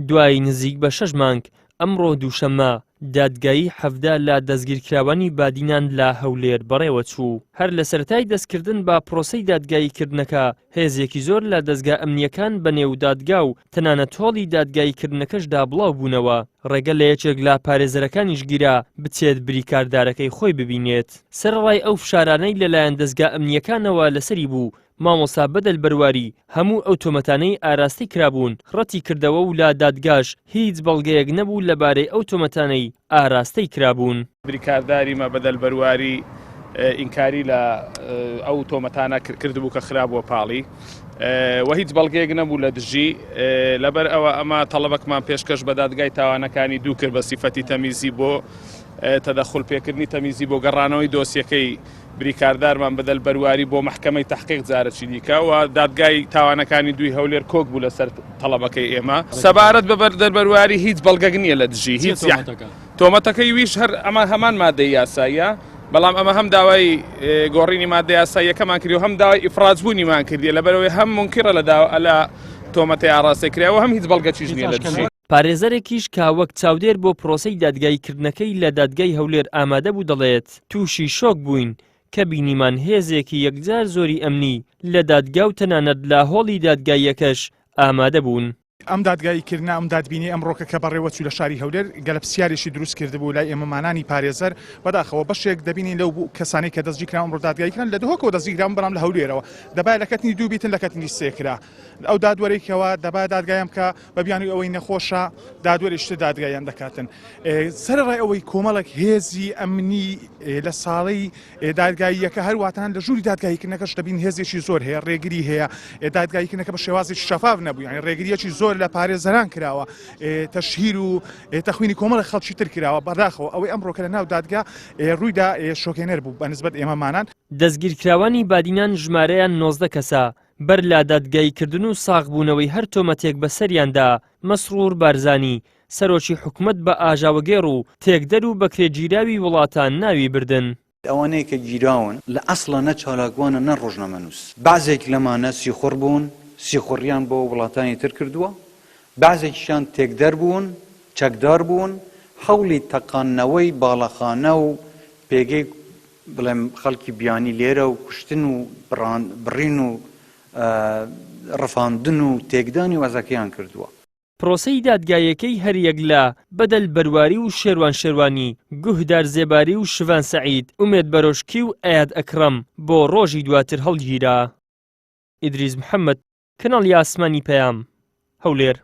دوای نزیک بە شەش مانگ، ئەمڕۆ دووشەممە، دادگایی 17 لە دەستگیرکراوانی بادینان لە هەولێر بەڕێوەچوو. هەر لە سەرەتای دەستکردن بە پرۆسەی دادگاییکردنەکە، هێزێکی زۆر لە دەزگا ئەمنییەکان بەنێو دادگا و تەنانەت هۆڵی دادگاییکردنەکەشدا بڵاوبوونەوە، ڕێگە لە یەکێک لە پارێزەرەکانیش گیرا بچێت بریکاردارەکەی خۆی ببینێت. سەرەڕای ئەو فشارانەی لەلایەن دەزگا ئەمنییەکانەوە لەسەری بوو، مامۆستا بەدەل بەرواری هەموو ئەو تۆمەتانەی ئاراستەی کرابوون ڕەتی کردەوە و لە دادگاش هیچ بەڵگەیەک نەبوو لەبارەی ئەو تۆمەتانەی ئاراستەی کرابوون. بریکارداری مە بەدەل بەرواری ئینکاری لە ئەو تۆمەتانە کردبوو کە خرابووە پاڵی و هیچ بەڵگەیەک نەبوو لە دژی، لەبەر ئەوە ئەمە تەڵەبەکمان پێشکەش بە دادگای تاوانەکانی دوو کرد بە سیفەتی تەمیزی بۆ تەدەخول پێکردنی تەمیزی بۆ گەڕانەوەی دۆسیەکەی بریکاردارمان بەدەل بەرواری بۆ مەحکەمەی تەحقیق جارەکی دیکە و دادگای تاوانەکانی دووی هەولێر کۆک بوو لەسەر تەڵەبەکەی ئێمە سەبارەت بە بەردەل بەرواری هیچ بەڵگەک نییە لە دژی هیچ تۆمەتەکەی ویش هەر ئەمە هەمان مادەی یاساییە بەڵام ئەمە هەم داوای گۆڕینی مادە یاساییەکەمان کردی و هەم داوای ئیفراجبوونیمان کردی لەبەرەوەی هەم منکرە لە داوا لە تۆمەتەی ئاڕاستە کراوە هەم هیچ بەڵگەچیش نییە لە دژی. پارێزەرێکیش کە وەک چاودێر بۆ پرۆسەی دادگاییکردنەکەی لە دادگای هەولێر ئامادە بوو دەڵێت، تووشی شۆک بووین کە بینیمان هێزێکی یەکجار زۆری ئەمنی لە دادگا و تەنانەت لە هۆڵی دادگاییەکەش ئامادە بوون. ئەم دادگاییکردنە، ئەم دادبینیەی ئەمڕۆکە کە بەڕێوەچوو لە شاری هەولێر، گەلە پرسیارێکی دروست کردبوو لای ئێمەمانانی پارێزەر، بەداخەوە بەشێک دەبینین لەو کەسانەی کە دەستگیرکران ئەمڕۆ دادگایی کران لە دهۆکەوە دەستگیرکراون بەڵام لە هەولێرەوە دەبایە لە کەتنی دوو بیتن لە کەتنی سێ کرا ئەو دادوەرەی کەوا دەبایە دادگایان بکا بە بیانووی ئەوەی نەخۆشە دادوەرێکی تر دادگاییان دەکاتن سەرەڕای ئەوەی کۆمەڵێک هێزی ئەمنی لە ساڵەی دادگاییەکە هەرواتان لە ژووری دادگاییکردنەکەش دەبین هێزێکی زۆر هەیە ڕێگری هەیە دادگاییکردنەکە بە شێوازێکی شەفاف نەبوو یانی ڕێگریەکی زۆر لە پارێزەران کراوە تەشهیر و تەخوینی کۆمەڵی خەڵکی تر کراوە بەداخەوە ئەوەی ئەمڕۆکە لە ناو دادگا ڕوویدا شۆکێنەر بوو بە نسبەت ئێمەمانان. دەستگیرکراوانی بادینان ژمارەیان 19 کەسە، بەر لە دادگاییکردن و ساغبوونەوەی هەر تۆمەتێک بەسەریاندا، مەسرور بارزانی، سەرۆکی حکومەت بە ئاژاوەگێڕ و تێکدەر و بەکرێگیراوی وڵاتان ناوی بردن. ئەوانەی کە گیراون لە ئەسڵا نە چالاکوانن نە ڕۆژنامەنووس. بەعزێک لەمانە سیخوڕ بوون، سیخوڕیان بۆ وڵاتانی تر کردووە، بەعزێکیشیان تێکدەر بوون، چەکدار بوون، هەوڵی تەقاندنەوەی باڵەخانە و پێگەی بڵێم خەڵکی بیانی لێرە و کوشتن و بڕین و ڕفاندن و تێکدانی وەزعەکەیان کردووە. پرۆسەی دادگاییەکەی هەریەک لە، بەدەل بەرواری و شێروان شێروانی، گوهدار زێباری و شڤان سەعید، ئومێد بەرۆشکی و ئەیاد ئەکرەم، بۆ ڕۆژی دواتر هەڵگیرا. ئیدریس محەمەد، کەناڵی ئاسمانی پەیام، هەولێر.